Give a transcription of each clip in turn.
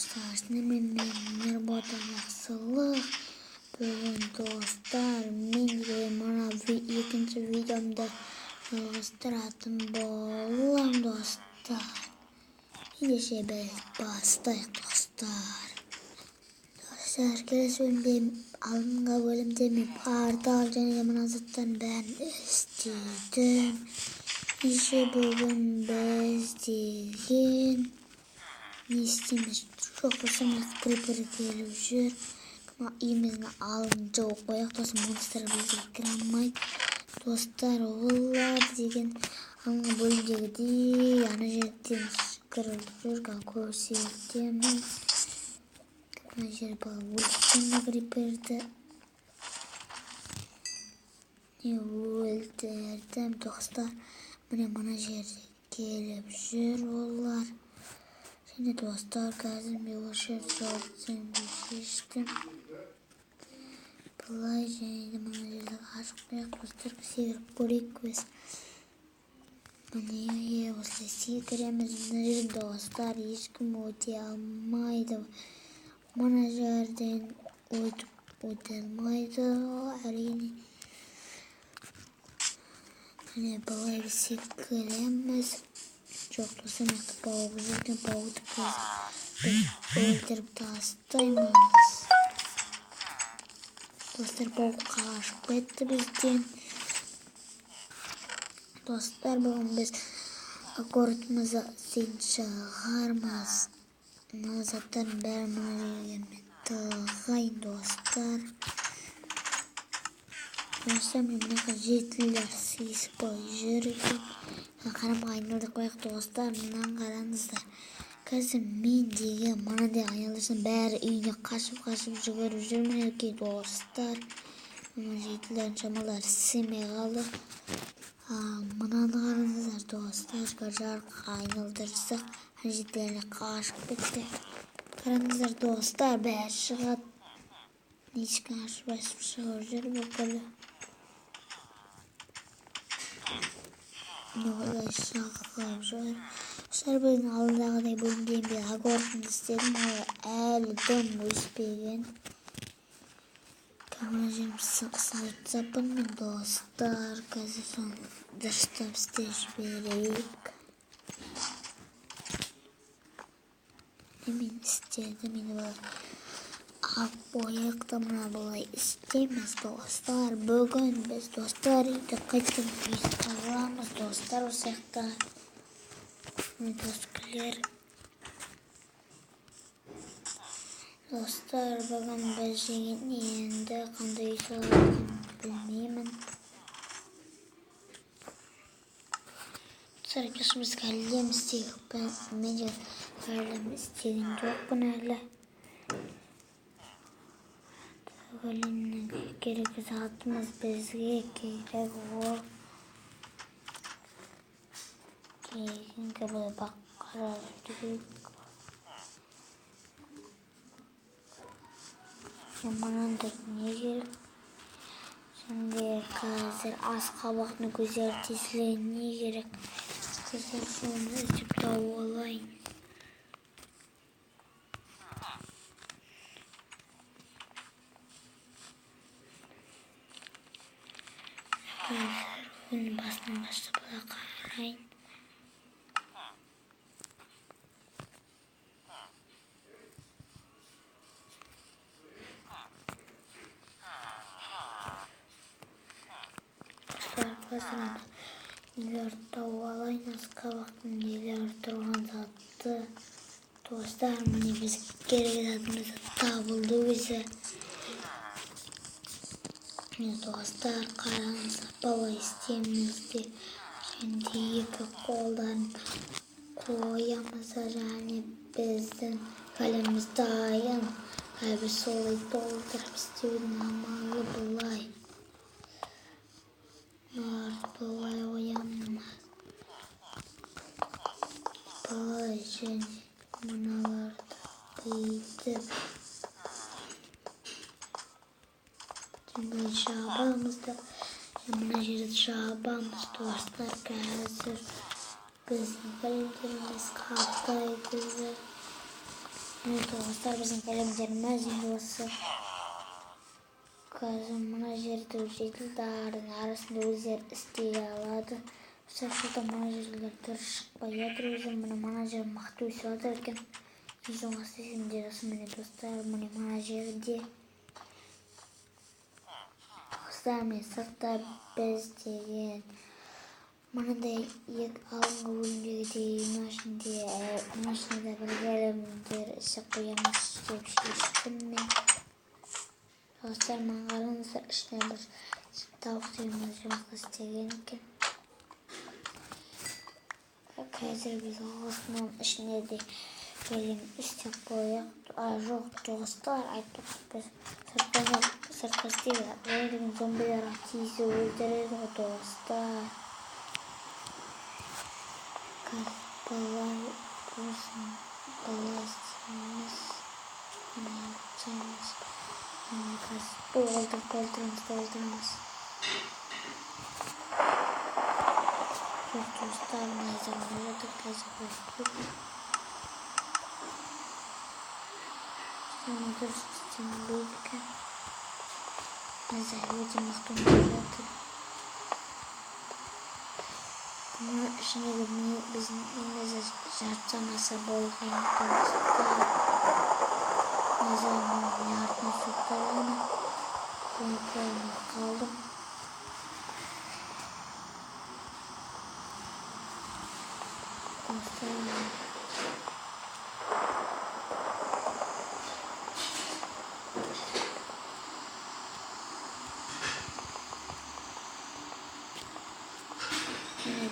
Достар, сіздермен мен Нұрботан Жақсылық. Бүгін достар, мен деген мына екінші видеомды жалғастыратын боламын достар. Ендеше біз бастайық достар. Достар, келесі бөлімде, алдыңғы бөлімде мен портал және мына заттардың бәрін істедім. Ендеше бүгін біз деген не істейміз? Жоқ, достар, мына крипер келіп жүр. Мына үйіміздің алдын жауып қояйық, достар, монстр бізге кіре алмайды. Достар, олар деген алдыңғы бөлімдегідей ана жерден кіріп жүр, көрсетемін. Мына жер былай өлтірдім криперді. Не өлтірдім, достар. Міне мына жерде келіп жүр олар. Және достар, қазір мен осы жерді жауып тастайын деп шештім. Былай және де мына жерді ашып қояйық, достар, секіріп көрейік біз. Міне осылай секіреміз. Мына жерден достар ешкім өте алмайды. Мына жерден өте алмайды әрине. Міне былай біз секіреміз. Жоқ, достар, мына жақта паук жүр екен. Паукты біз өлтіріп тастаймыз. Достар, паук қашып кетті бізден. Достар, бүгін біз огородымызды істейтін шығармыз. Мына заттардың бәрін мына жерге мен тығайын, достар. Достар, мен мына жаққа жетілер сыйыспай жүр екен. Қарамға айналдырып қояйық, достар. Мынаны қараңыздар. Қазір мен деген мынандай айналдырсам бәрі үйіне қашып-қашып жүгіріп жүр мінекей, достар. Мына жетілердің шамалары сыймай қалды. Мынаны қараңыздар, достар. Жарыққа айналдырсақ, жетілер қашып кетті. Қараңыздар, достар, бәрі шығады. Есікті ашып ашып шығып жүр бүкілі. Міне олай шығып жүр. Достар, бүгін алдындағыдай бөлімде мен огородымды істедім, ол әлі дым өспеген. Мына жерім сызып тастаппын мен, достар. Қазір соны дұрыстап істеп жіберейік. Мен істедім, енді былай алып қояйық та мына былай істейміз, достар. Бүгін біз, достар, үйді қайтадан үй саламыз, достар, осы жақта. Доскілер. Достар, бүгін біз деген енді қандай үй салатынын білмеймін. Достар, біз голем істейік. Мен де голем істеген жоқпын әлі. Големнің керек затымыз бізге керек ол. Кейінгі былай қарап жүрейік. Мынандай не керек? Және қазір асқабақтың көздері тесілген не керек? Қазір соны іздеп тауып алайын. Қазір оның басынан бастап былай қарайын. Қазір ана нелер тауып алайын, асқабақтың нелер тұрған затты. Достар, міне бізге керек затымыз табылды өзі. Міне, достар, қараңыздар, былай істейміз де, және де екі қолдарын қоямыз да, және біздің големіміз дайын. Қазір солай толтырып істеудің амалы былай. Мыналарды былай қоямыз. Былай және мыналарды бүйтіп былай жабамыз да, мына жерді жабамыз, достар. Қазір біздің големдеріміз қаптайды. Міне, достар, біздің големдеріміз енді осы қазір мына жерді жительдердің арасында өздері істей алады. Сыртта мына жерлер дұрыс шықпай жатыр өзі. Міне, мына жер мықты өсіп жатыр екен. Ең соңғы істесем осы. Міне, достар, міне, мына жерде, достар, міне, сыртта біз деген мынандай екі алдыңғы бөлімдегідей мына ішінде бір големдер істеп қоямыз деп шештім мен. Достар, мына қараңыздар, ішіне бір тауық деген жұмыртқа істеген екен. Қазір біз осының ішіне де голем істеп қояйық. Жоқ, достар, айтпақшы, біз сыртқа істейміз. Олар деген зомбиларға тиісе өлтіреді ғой, достар. Қазір былай болсын, былай істейміз. Міне, алып. Міне, қазір толтырып, толтырамыз, толтырамыз. Жоқ, достар, мына жерде жатыр, қазір қойып. Мына дұрыс істенбейді екен. Мына өте мықты ойнап жатыр. Мына ішіндегі біздің неміз жарты шамасы болған, достар. Мына артына соқтырғаны. Оны көре алмай қалдым. Достар, міне,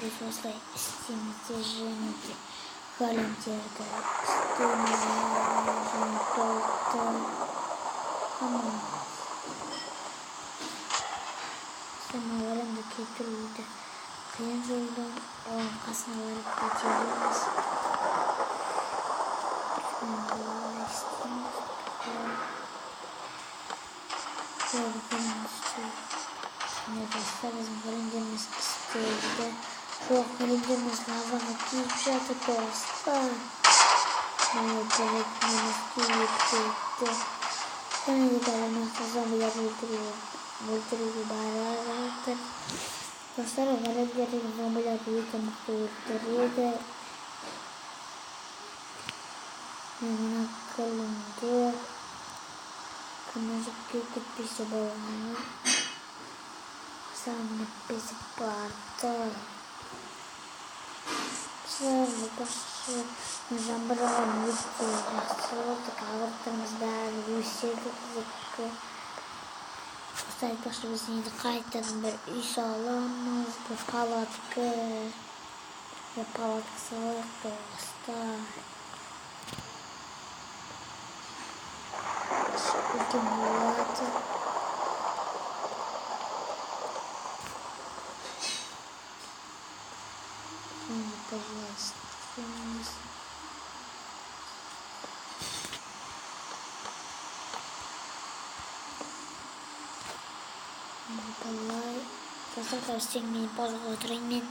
біз осылай істейміз де, және де големдерді істейміз және толтырамыз. Мына големді кетіру өте қиын жолдан, оның қасына барып кете береміз. Былай істейміз. Міне, достар, біздің големдеріміз істелді. Жоқ, големдеріміз лаваға күйіп жатыр, достар. Міне, големдеріміз күйіп кетті. Және де големдер зомбиларды өлтіруге бара жатыр. Достар, големдер деген зомбиларды өте мықты өлтіреді. Мына големдер кімізіп күйіп кетпесе болғаны. Міне, біз бардық. Жаңбыр жауған өте жақсы болды. Огородтарымыз бәрі өседі біздікі. Достар, айтпақшы, біз енді қайтадан бір үй саламыз, бір палатка. Бір палатка салайық, достар. Үлкен болады. Және былай істейміз. Былай. Достар, қазір мен паузаға отырайын мен.